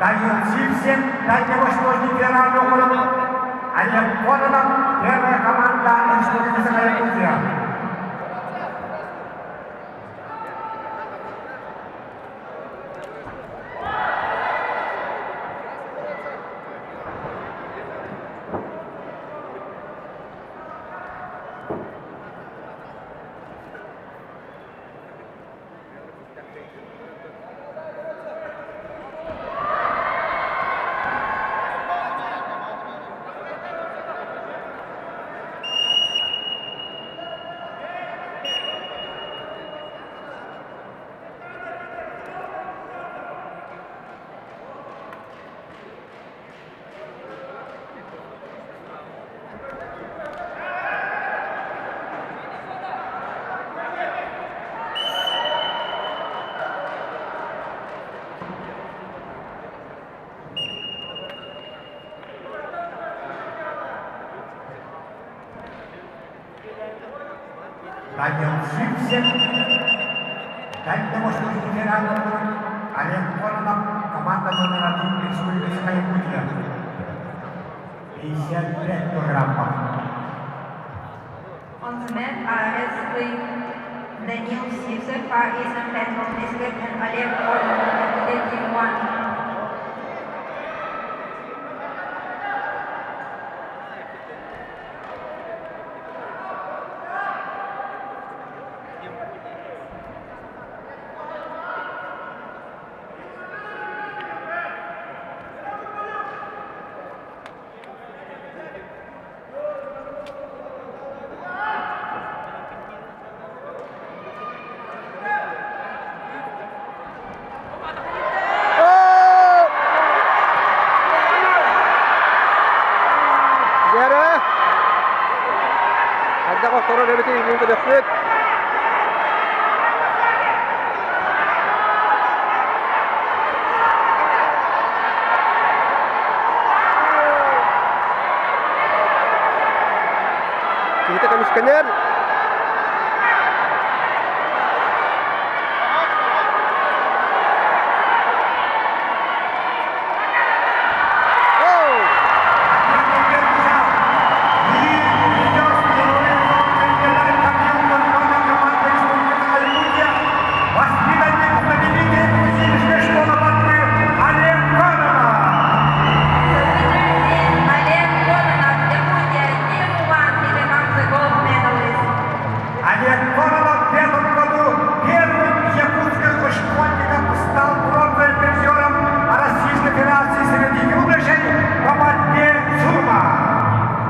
Данил Сивцев, Дальневосточный федеральный округ, Олег Кононов, первая команда Республики Саха-Якутия. Данил Сивцев, Дальневосточный федеральный округ, Олег Кононов, команда номер один Республики Саха-Якутия. 55 килограммов. On the mat are wrestling Daniil Sivtsev, Far Eastern Federal District, and Oleg Kononov, candidate team 1. Дьэрэ! Хайдах охторор эбитий мин көрөхпүт. Киһитэ көмүскэнэр.